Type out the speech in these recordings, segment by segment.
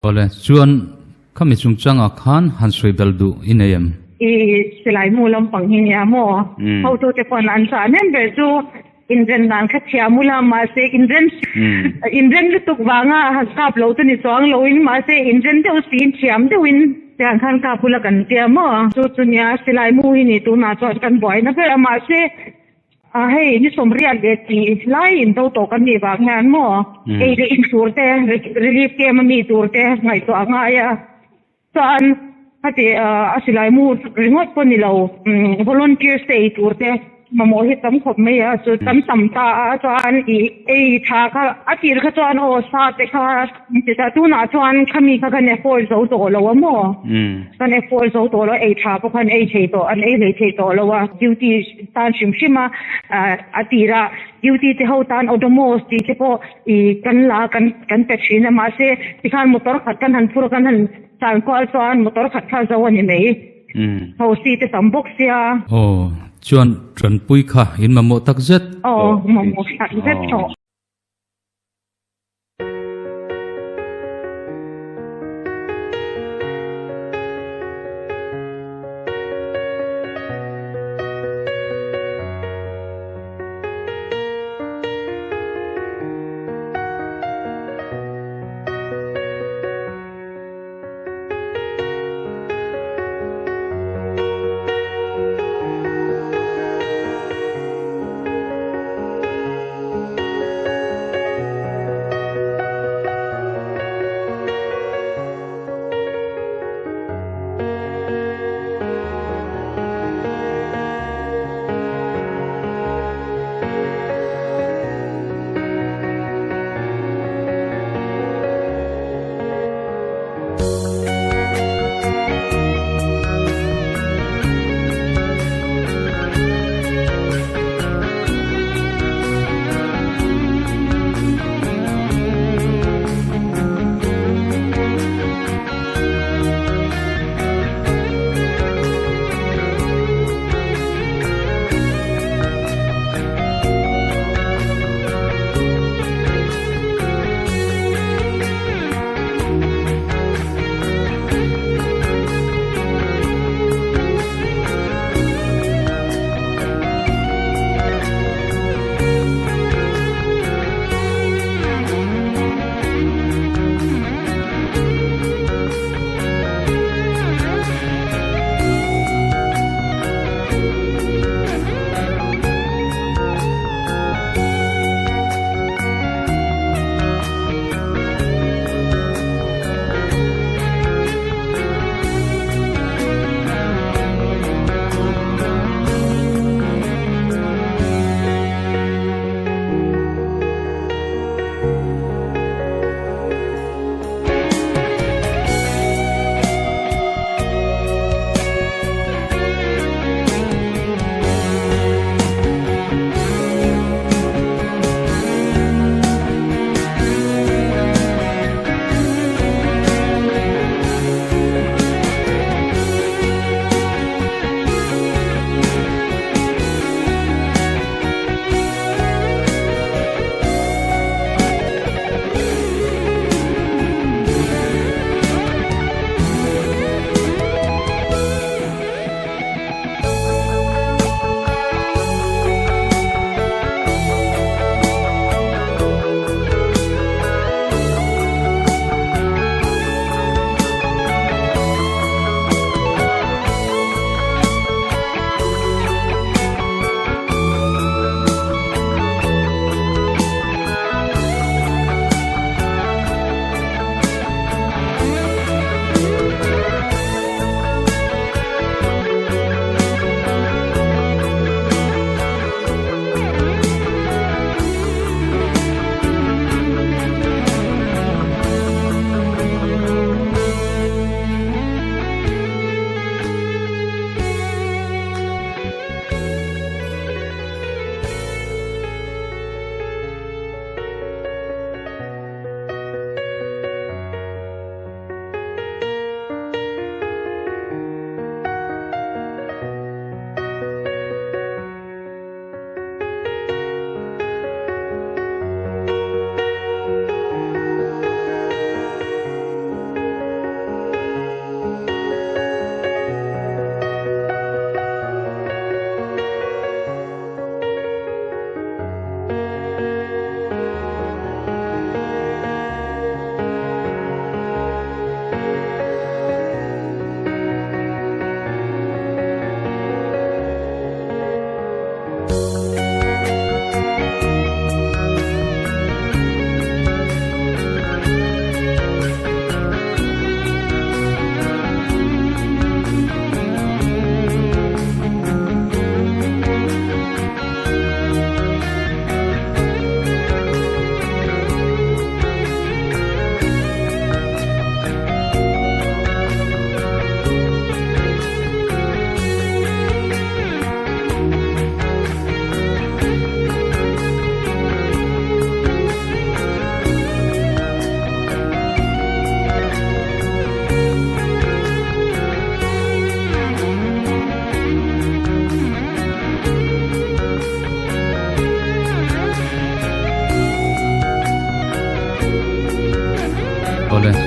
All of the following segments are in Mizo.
Awle, chuan khami chungchangah khan han sawi bel duh i nei em? I silai mu lampang hi nia maw? Hotute pawn an chah nem ber chu inren dan kha thiam ula, mahse inren inren lutuk vanga han kap lo chu ni chuang loin, mahse inren deuh siin thiam deuhin tiang khan kap ula kan tia maw? Chu chu nia silai mu hi ni tunah chuan kan buaina ber a, mahse A hei ni 80 leh tih lai in do tawh kan nih vang hian maw ei leh in tur te relief camp a mi tur te ngaihtuah a ngai a, chuan heti a silai mu ringawt pawh ni lo volunteers te ei tur te mamawh hi tam khawp mai a, chu kan tam ta a chuan ih ei tha kha a tir kha chuan aw sa te kha ti ta tunah chuan khami kha kan afford zo tawh lo a maw kan afford zo tawh lo ei tha pawh khan ei thei tawh an ei hlei thei tawh lo a duty tan hrim hrim a, a tirah duty te ho tan Odomos tih te pawh ih kan la kan kan pe thin a mahse tikhan motor khat kan han phur a kan han tlan kual chuan motor khat kha zo a ni mai hosi te tam bawk sia. Aw chuan Tanpui kha in mamawh tak zet. Aw mamawh tak zet tawh.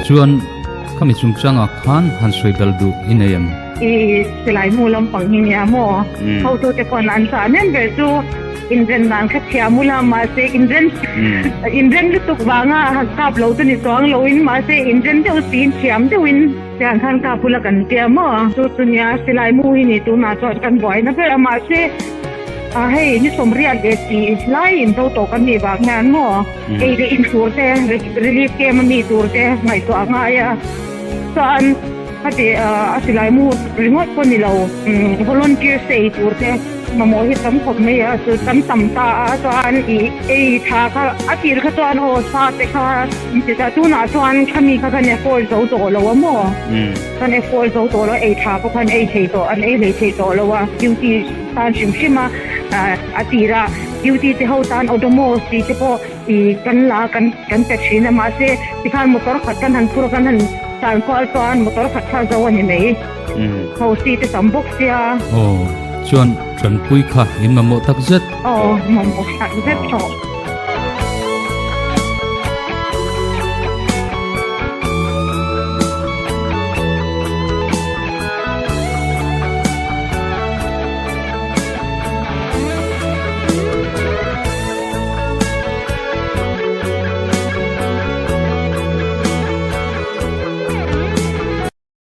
Chuan khami chungchangah khan han sawi belh duh i nei em? I silai mu lampang hi nia maw? Hotute pawn an chah nem ber chu inren dan kha thiam ula mahse inren inren lutuk vanga han kap lo chu ni chuang loin mahse inren deuh siin thiam deuhin tiang khan kap ula kan tia maw? Chu chu nia silai mu hi ni tunah chuan kan buaina ber a mahse a hei ni sawmriat leh tih lai in zo tawh kan nih vang hian maw? Ei leh in tur te relief camp a mi tur te ngaihtuah a ngai a chuan heti a silai mu ringawt pawh ni lo volunteers te ei tur te mamawh hi tam khawp mai a chu tam tam ta a chuan ih ei tha kha a tir kha chuan aw sa te kha inti ta tunah chuan khami kha kan afford zo tawh lo a maw kan afford zo tawh lo ei tha pawh khan ei thei tawh an ei hlei thei tawh lo a duty tan hrim hrim a a tirah. Duty te ho tan Odomos tih te pawh ih kan la kan kan pe thin a mahse tikhan motor khat kan han phur a kan han tan kual chuan motor khat kha zo a ni mai. Hosi te tam bawk sia. Aw chuan tanpui kha in mamawh tak zet. Aw mamawh tak zet tawh.